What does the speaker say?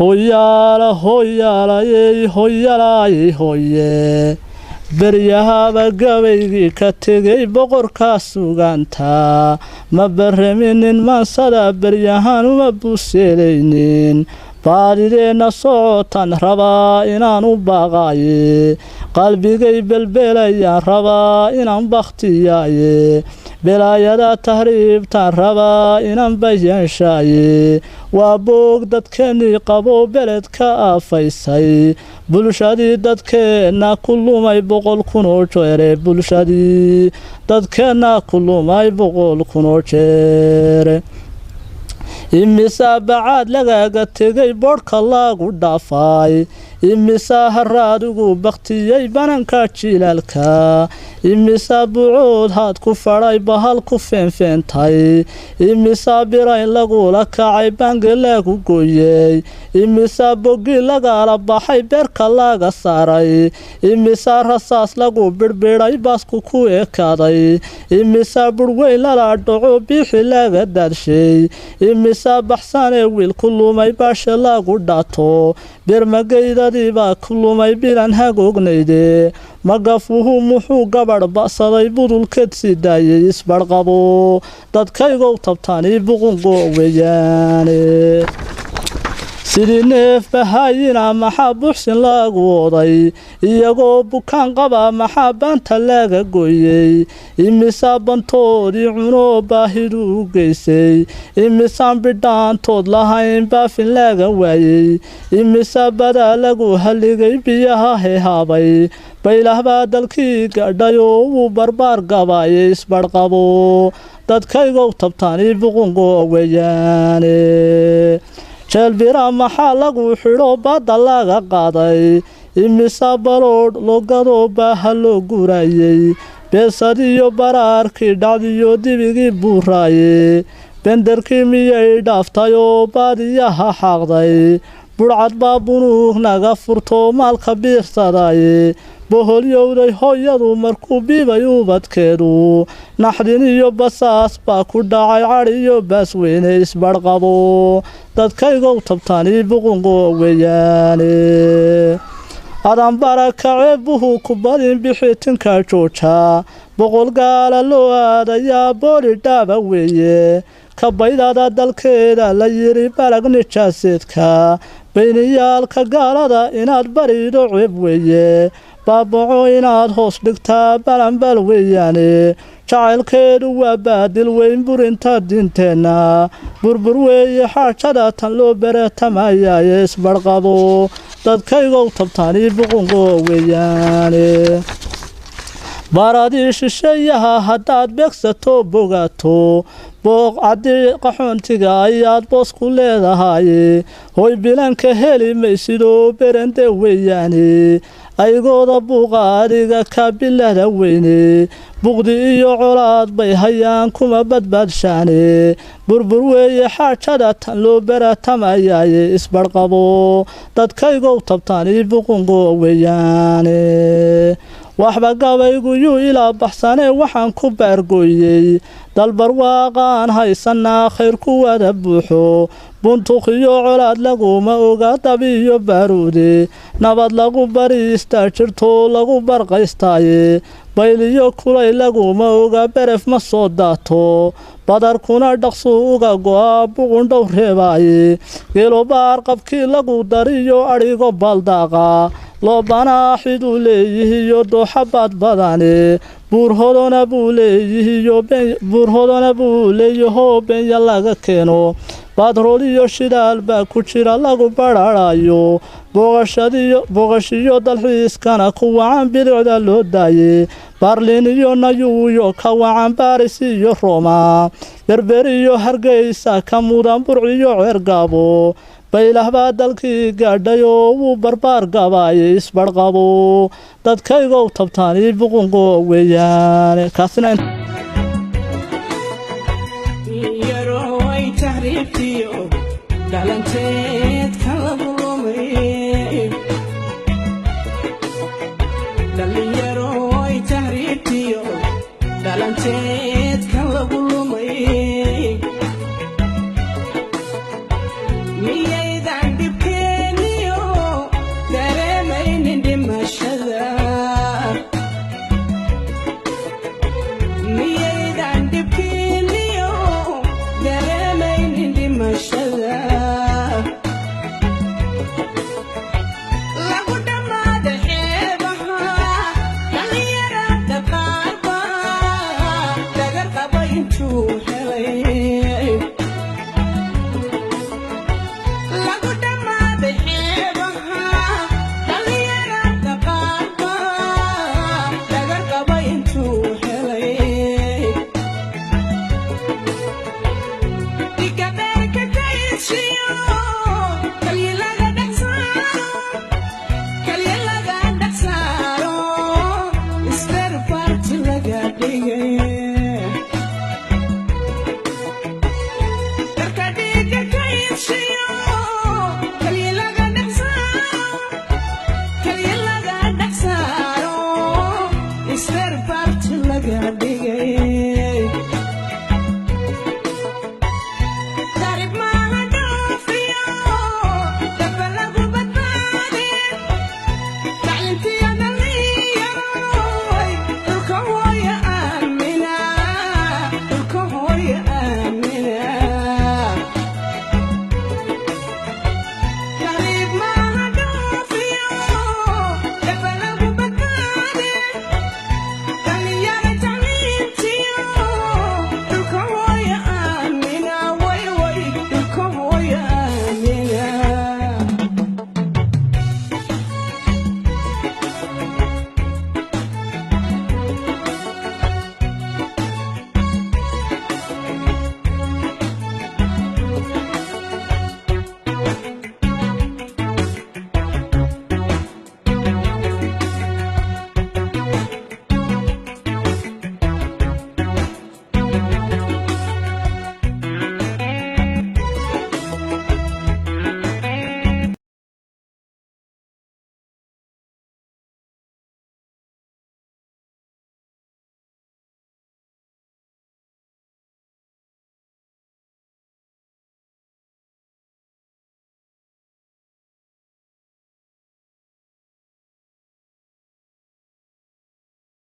Hoyaala hoyaalayey hoyalaayey hoye, beryahaba gabaygii ka tegay boqorkaa sugaanta. Ma barraminin maansada, beryahaan uma buseelaynin. Baadideenna socotan rabaa inaan u baaqaaye, qalbigay belbelayaan rabaa inaan bakhtiyaaye. Belaayada tahriibtaan rabaa inaan bayaanshaaye. Waa boog dadkeennii qabo beled ka aafaysay, bulshadii dadkeenna ku lumay 100,000 oo jeere, bulshadii dadkeenna ku lumay 100,000 oo jeere. Imisaa bacaad lagaaga tegay, boodhka lagu dhaafay? Imisaa haraadigu bakhtiyey bananka jilaalka? Imisaa bucood haad ku fadhay, bahal ku feenfeentay? Imisaa birayn lagula kacay, bangi lagu gooyey? Imisaa bogi lagala baxay, beerka laga saaray? Imisaa rasaas lagu birbidhay, baasku ku ekaaday? Imisaa burweyn lala dhaco, biixi laga daadshay? Imisaa baxsanee wiil ku lumay, baashe lagu dhaato? Bermagaydadii baa ku lumay bilan hagognayde. Magafuhu muxuu gabadh ba'saday, budulkeed sii daayay? Isbarqabo dadkaygow, tabtani buqungo weeyaane. Sidii neef bahayina maxaa buuxsin lagu oday? Iyagoo bukaan qaba maxaa baanta laga gooyey? Imisaa bantoodii cunoo baahidu u geysay? Imisaan bidhaantood lahayn, baafin laga waayey? Imisaa badaa lagu halligay, biyaha hehaabay? Baylahbaa dalkii gadhayoo wuu barbaar gabaayay. Isbarqabo dadkaygow, tabtani buqungo weeyaane. Jeelbira maxaa lagu xidho, badda laga qaaday? Imisa baloodh logadoo baaha loo gurayey? Beesadiyo baraarkii dhacdiyo dibigii buuraaye, benderkii miyay dhaaftayoo baadiyaha xaaqday? Budhcad baa bunuug naga furto, maalka biirsadaye. Boholyowday hooyadu markuu biibay ubadkeedu, naxdin iyo basaas baa ku dhacay, cadhi iyo baasweyne. Isbarqabo dadkaygow, tabtani buqungo weeyaane. Adanbara kaceebuhu ku badin, bixitinka jooja. 100 gaala loo aadayaa, booli dhaaba weeye. Kabaydada dalkeeda la yiri balag nijaaseedka, bayniyaalka gaalada inaad barido ceeb weeye. Baabaco inaad hoos dhigtaa balanbal weeyaane. Jacaylkeedu waa baadil weyn, burinta diinteenna burbur weeye. Xaajada tan loo beretamayaye. Isbarqabo dadkaygow, tabtani buqungo weeyaane. Baradii shisheeyaha haddaad beegsato bogato, booq caddii qaxoontiga ayaad boos ku leedahaye. Hoy bilanka heli maysidoo berende weeyaane. Aygooda buuqa adiga kaabilada weyne, buqdi iyo colaad bay hayaan, kuma badbaadshaane. Burbur weeye xaajada tan loo beratamayaye. Isbarqabo dadkaygow, tabtani buqungo weeyaane. Waxba gabaygu yuu ilaa baxsanee, waxaan ku baargooyey dalbarwaaqaan haysanaa, khayr ku wada buuxo. Buntuqiyo colaad laguma oga, dabiyo baaruude. Nabad lagu bariistaa jirto, lagu barqaystaaye. Bayliyo kulay laguma oga, beref ma soo daato. Badarkuna dhaqsuu uga go'a, buqundhow reebaaye. Geelo baarqabkii lagu dariyo, adhigo baaldaaqa loobanaaxiduu leeyihiyo, dooxa badbadane. Buurhodona buu leeyihiyo, buurhodona buu leeyahoo beenya laga keeno. Batrool iyo shidaal baa ku jira lagu bararayo. Booqashiyo dalxiiskana ku wacan, bilicda loo daayey. Barlin iyo Nayuuyo ka wacan, Baris iyo Roma, Berber iyo Hargeysa ka mudan, Burciyo Ceergaabo. Baylah baa dalkii gaadhay oo wuu barbaar gabaayay. Isbarqabo dadkaygow, tabtani buqungo weeyaane. Kaasina Yaroway tahriibtiyo dhalanteedka lagu lumay, dhallinyaroy tahriibtiyo dhalanteedka lagu lumay.